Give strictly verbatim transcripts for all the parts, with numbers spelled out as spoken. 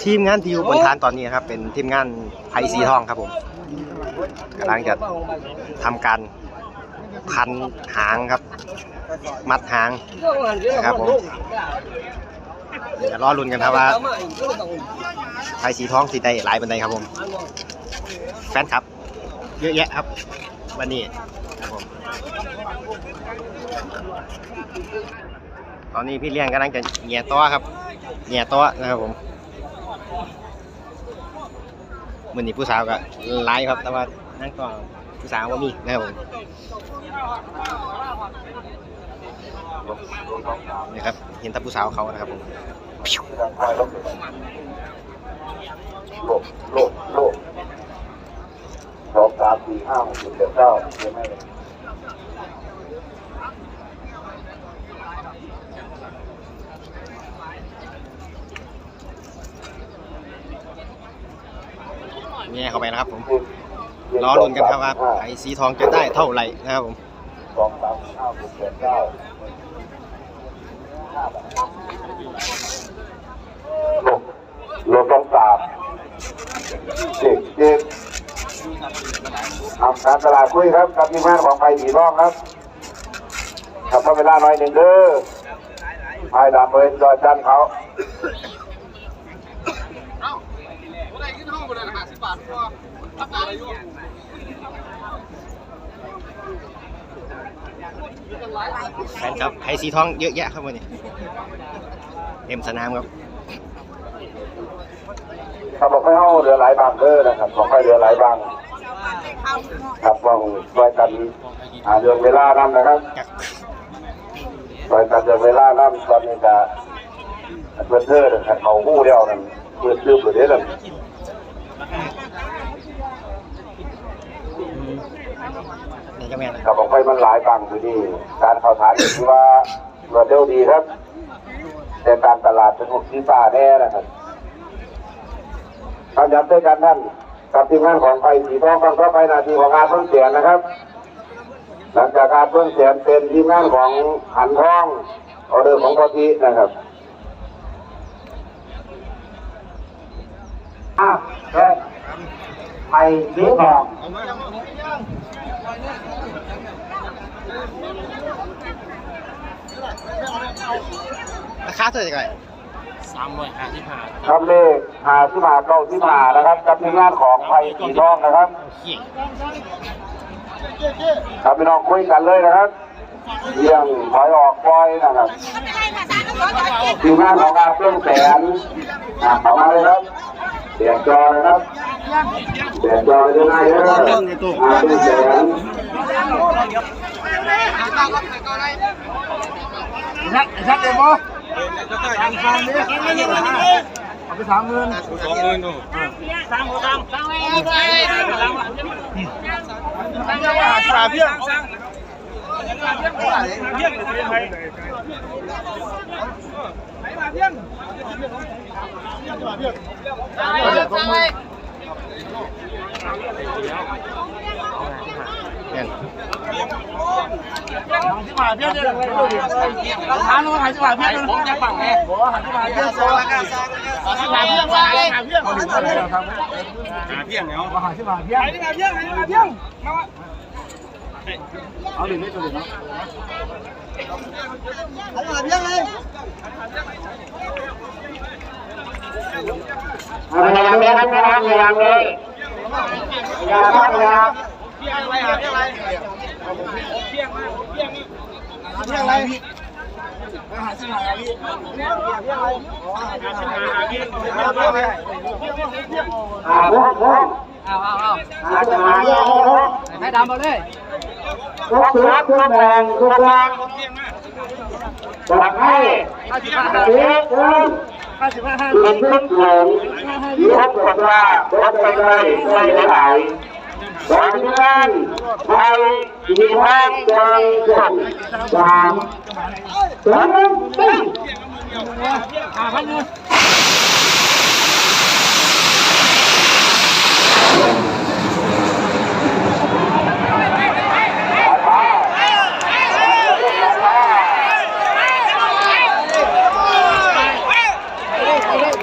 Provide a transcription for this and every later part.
ทีมงานที่อยู่บนฐานตอนนี้นะครับ เป็นทีมงานไพสีทองครับผม กำลังจะทำการพันหางครับ มัดหางนะครับผม เดี๋ยวรอลุ้นกันครับว่าไพสีทองสิได้หลายปานใดครับผม แฟนคลับ เยอะแยะครับ วันนี้ครับผม ตอนนี้พี่เลี้ยงกำลังจะแหย่ต่อครับ แหย่ต่อนะครับผม มื้อนี้ผู้สาวก็หลายครับ แต่ว่านั่งต่อผู้สาวบ่มีนะครับผม นะครับ เห็นแต่ผู้สาวเขานะครับผม โลก โลก โลก สอง สาม สี่ ห้า หก เจ็ด แปด เก้า ใช่ไหม แหย่เข้าไปนะครับผม รอลุ้นกันครับว่าไพสีทองจะได้เท่าไหร่นะครับผม สอง สาม สี่ ห้า หก เจ็ด แปด เก้า โลก โลก ต้อง สาม เจ็ด เจ็ด ทำการตลาดคุยครับ กับทีมงานของไพสีทองครับ ครับ ขอเวลาหน่อยหนึ่งเด้อ ไอ้ดำเอ้ย จอยจันเขา แฟนคลับไพสีทองเยอะแยะครับวันนี้ เต็มสนามครับ ครับ บอกให้เฮาเหลือหลายบางเด้อนะครับ บอกให้เหลือหลายบาง ครับ ต้องช่วยกัน หาเรื่องเวลานำนะครับ ช่วยกันเรื่องเวลานำ ตอนนี้ก็เพิ่นเด้อนะครับ เขาฮู้แล้วนั่น เพิ่นซื้อไปเด้อนั่น อืม นี่ก็แม่นนะ ครับ บอกไปมันหลายบางอยู่นี่ การเข้าฐานถือว่า รวดเร็วดีครับ แต่การตลาดเป็นหกสิบาทแน่นะครับ ครับ ย้ำด้วยกันท่าน กับทีมงานของไพสีทอง ฟังต่อไปหน้าที่ของอาจเมืองแสนนะครับ หลังจากอาจเมืองแสนเป็นทีมงานของหันทอง ออเดอร์ของพ่อทีนะครับ อ่ะ ครับ ไพสีทอง ราคาเท่าไหร่กัน สามร้อยห้าสิบห้า ครับ เลขห้าสิบห้า เก้าสิบห้า นะครับ กับทีมงานของไพสีทองนะครับ โอเค ครับ พี่น้องคุยกันเลยนะครับ เรื่องถอยออกปล่อยนะครับ ทีมงานของอาเฟื่องแสน อ่ะ เข้ามาเลยครับ เตรียมจอเลยครับ เตรียมจอเลยนะเด้อ อาเฟื่องแสน ชัด ชัดเจนปะ เอาไปสามหมื่น สองหมื่นดู สามหมื่น สามหมื่น สามหมื่น เพียง เนี่ย หาสิบห้าเพียงเนี่ย หลักฐานว่าหาสิบห้าเพียงเนี่ย ผมจะปังแน่ บอกว่าหาสิบห้าเพียง หาสิบห้าเพียง หาเพียง หาเพียง หาเพียงเนี่ย หาสิบห้าเพียง หาสิบห้าเพียง หาสิบห้าเพียง เอาดิ ไม่ตัวเดียวเนาะ เอาหาเพียงเลย เอาหาเพียงเลย อย่าพักเลยครับ เพียงอะไร เพียงอะไร เพียงอะไร หาสิบห้า พี่ หาสิบห้า พี่ หาพวกพวก เอา เอา เอา หาสิบห้า พี่ เอา ให้ดำเอาเลย พวกเสือพวกแดงพวกแดง ปลอดภัย ห้าสิบห้า เด็กเอิ้น ห้าสิบห้า ห้าสิบ เป็นชุดหลง ยกกดว่า รถไปไกล ไกลหลาย ขอทีมงานไทย มีแรงใจส่ง สาม สอง หนึ่ง ไป ห้าพันหนึ่ง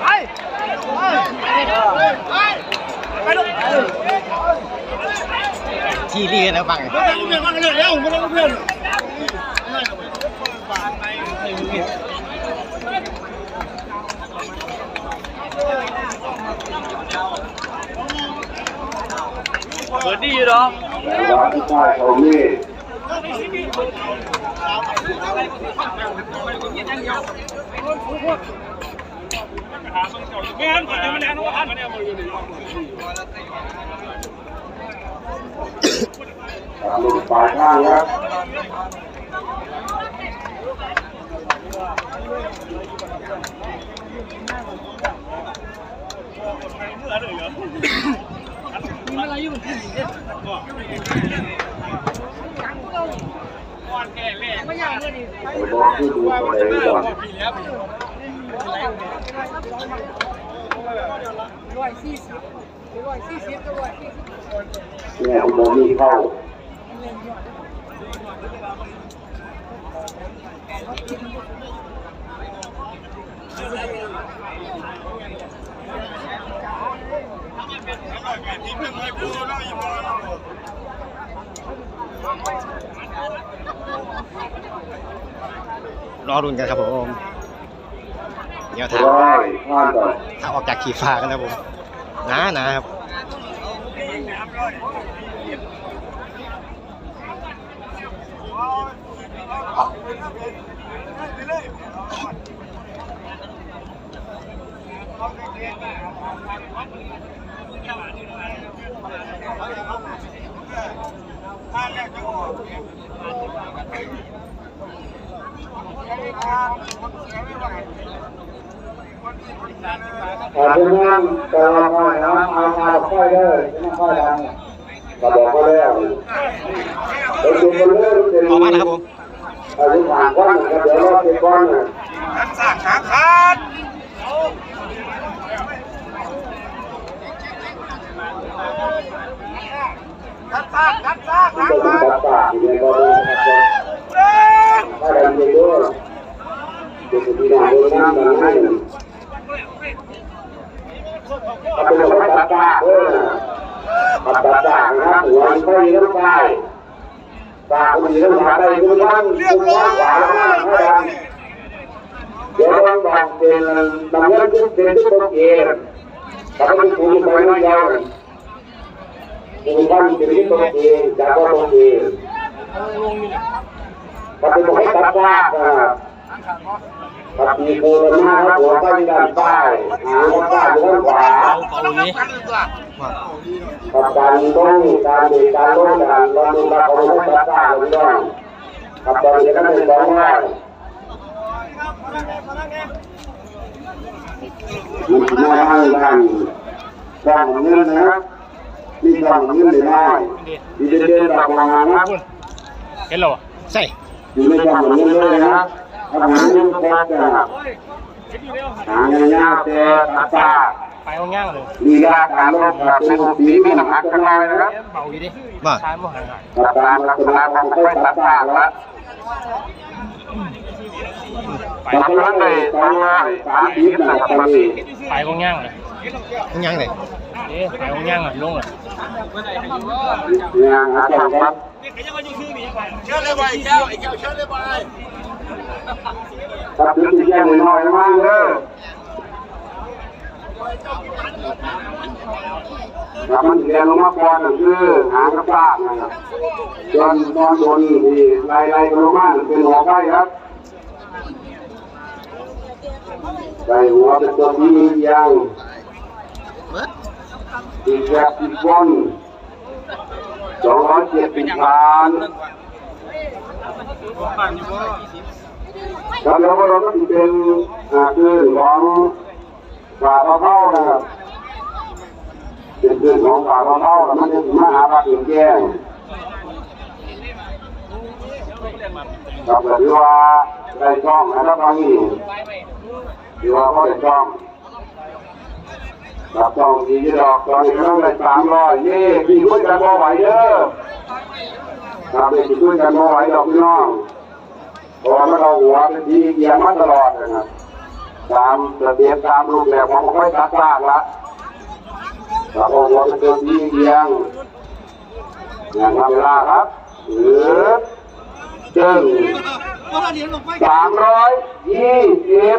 ไป อีหลีนะฟัง เปิดดีอยู่ดอก ตามลงปลายทางครับ ร้อยสี่สิบ ร้อยสี่สิบ เนี่ยผมบอกมีเข้า รอรุ้นกันครับผม เดี๋ยวถ้า ร้อยผ่านต่อ ถ้าออกจากขีฟ้ากันนะผมหนาหนาครับ ขอบคุณงานแต่ละฝ่ายนะเอามาค่อยเลยไม่ค่อยดังกระบอกก็แล้วเดี๋ยวดูกันเรื่องเป็น ออกมานะครับผม อายุผ่านก้อนหนึ่งครับเดี๋ยวรอเก็บก้อนหนึ่ง ทักษะขาขาดทักษะทักษะ มันจะมีตัดปากอยู่ในก้อนนี้นะครับถ้าดันไปด้วยเดี๋ยวจะมีหนังโดนน้ำมันให้หนึ่ง เอาเป็นว่าตัดปากเออตัดปากนะครับหัวมันก็มีน้ำใจปากมันมีน้ำใจทุกท่านทุกท่านขวาแล้วนะครับเดี๋ยวลองบอกเป็นนำเงินขึ้นเป็นทุกคนเองแต่ก็มีผู้ไปน้อยเดียว เป็นบ้านเป็นที่ตัวเองจากว่าตัวเองปฏิบัติให้ตัดยากนะครับปฏิบัติมาครับหัวไปด้านใต้หางก็ใต้อยู่ด้านขวา เอาเอานี้ ประการต้องการเด็กการลดการลดการลดการลดการครับตอนนี้ก็เป็นสองร้อย มันมาทางด้านกล้องเงินนะครับนี่กล้องเงินเลยนะนี่เด่นๆแบบประมาณนะ เห็นแล้วบ่ใช่ อยู่ในกล้องเงินเลยนะทำงานเงินครบนะครับหางานยากแต่ตัดตา ไปห้องย่างเลย ลีลาการลบแบบเป็นปีไม่หนักข้างในนะครับ เบาอยู่ดิ ว่า ทานบ่หันหน่อย ตัดตามลักษณะของไฟตัดตาละ ไป ตัดตาเลยสองร้อยสามสิบนะครับตอนนี้ ไปห้องย่างเลยห้องย่างเลยเอ๊ะไปห้องย่างอ่ะลงอ่ะ งานนะครับ เชิญเลยบ่ายแก้วไอ้แก้วเชิญเลยบ่าย ครับเดี๋ยวจะแจ้งหน่อยมากเด้อครับมันเรียนลงมาก่อนนั่นคือหางกระปากนะครับจนนอนบนนี่ไล่ไล่ลงมาเป็นหัวไฟครับใส่หัวเป็นตัวที่มีเอียงอีกแบบอีกบน สองร้อยเจ็ดสิบล้านครับแล้วก็เราก็สิเป็นอ่าคลื่นของฝ่าเท่านะครับเป็นคลื่นของฝ่าเท่าแล้วมันจะมาหาปลาเก่งแจ้งครับก็ถือว่าได้ช่องนะครับตอนนี้ถือว่าก็ได้ช่อง ครับต้องดีดอกตอนนี้กำลังได้สามร้อยเย่พี่ช่วยกันบ่ไหวเด้อครับพี่ช่วยกันบ่ไหวดอกพี่น้องเพราะว่ามันเอาหัวเป็นสีเอียงมาตลอดนะครับตามระเบียบตามรูปแบบของค่อยตัดซากละครับเอาหัวเป็นตัวสีเอียง อย่างทำเวลาครับ หรือ จึง สามร้อยยี่สิบ